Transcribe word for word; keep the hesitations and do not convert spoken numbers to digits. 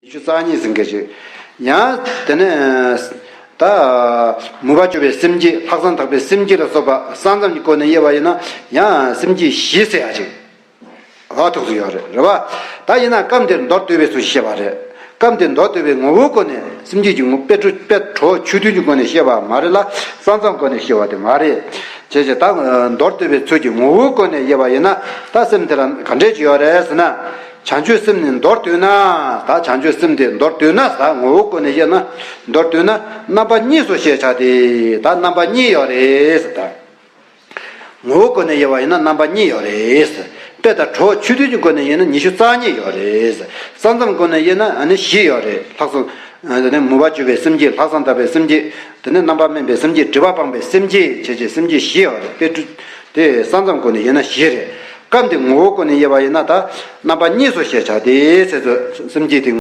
ཉི་ཤུ་རྩ་གཉིས་ཟེར་མཁན་ཞིག་ཡང་དེ་ནས་ད་མོས་པ་བཅུ་པའི་སེམས་བསྐྱེད། ལྷག་བསམ་དག་པའི་སེམས་བསྐྱེད་ལ་སོགས་པ་ས་མཚམས་ཀྱི་སྒོ་ནས་དབྱེ་བ་ཡིན་ན་ཡང་སེམས་བསྐྱེད་བཞི་ཟེར་ཡ་ཅིག་ཨ་ཐུག་སུ་ཡོད་རེད། རེད་བ། ད་ཡིན་ན་སྐབས་འདིར་མདོར་བསྡུས་པའི་ཚུལ་བཤད་པ་རེད། སྐབས་འདིར་མདོར་བསྡུས་པའི་ངོ་བོའི་སྒོ་ནས་སེམས་བསྐྱེད་ཀྱི་ངོ་དཔེ་གྲུ་དཔེ་གྲོགས་ཆོས་མཐུན་གྱི་སྒོ་ནས་བཤད་པ་མ་རེད་ལ། ས་མཚམས་སྒོ་ནས་བཤད་པ་དེ་མ་རེད། བྱས་ཙང་ད་མདོར་བསྡུས་པའི་ཚུལ་གྱི་ངོ་བོའི་སྒོ་ནས་དབྱེ་བ་ཡིན་ན་ད་སེམས་དེ་ལ་ག་འདྲས་ཅིག་ཡོད་རེད་ཟེར་ན། བྱང་ཆུབ་སེམས་ནི་མདོར་བསྡུས་ན། ད་བྱང་ཆུབ་སེམས་དེ་མདོར་བསྡུས་ན། ད་ངོ་བོའི་སྒོ་ནས་དབྱེ་ན་མདོར་བསྡུས་ན་རྣམ་པ་གཉིས་སུ་ཤེས་བྱ་སྟེ། ད་རྣམ་པ་གཉིས་ཡོད་རེད་ཟེར། ད་ངོ་བོའི་སྒོ་ནས་དབྱེ་བ་ཡིན་ན་རྣམ་པ་གཉིས་ཡོད་རེད། དཔེ་དང་གྲོགས་ཆོས་མཐུན་གྱི་སྒོ་ནས་དབྱེ་ན་ཉི་ཤུ་རྩ་གཉིས་ཡོད་རེད། ས་མཚམས་སྒོ་ནས་དབྱེ་ན་ཨ་ནི་བཞི་ཡོད་རེད། ལྷག་བསམ། དེ་ནས་མོས་པ་བཅུ་པའི་སེམས་བསྐྱེད། ལྷག་བསམ་དག་པའི་སེམས་བསྐྱེད། དེ་ནས་རྣམ་པ་སྨིན་པའི་སེམས་བསྐྱེད། སྒྲིབ་པ་སྤངས་པའི་སེམས་བསྐྱེད་བྱས་བྱས་སེམས་བསྐྱེད་བཞི་ཡོད་རེད། དཔེ་དེ་ས་མཚམས་སྒོ་ནས་དབྱེ་ན་བཞི་རེད། སྐབས་འདི་ངོ་བོའི་སྒོ་ནས་དབྱེ་བ་ཡིན་ན་ད་རྣམ་པ་གཉིས་སུ་ཤེས་བྱ་སྟེ་ཟེར་ཚུལ་སེམས་བསྐྱེད་དེ།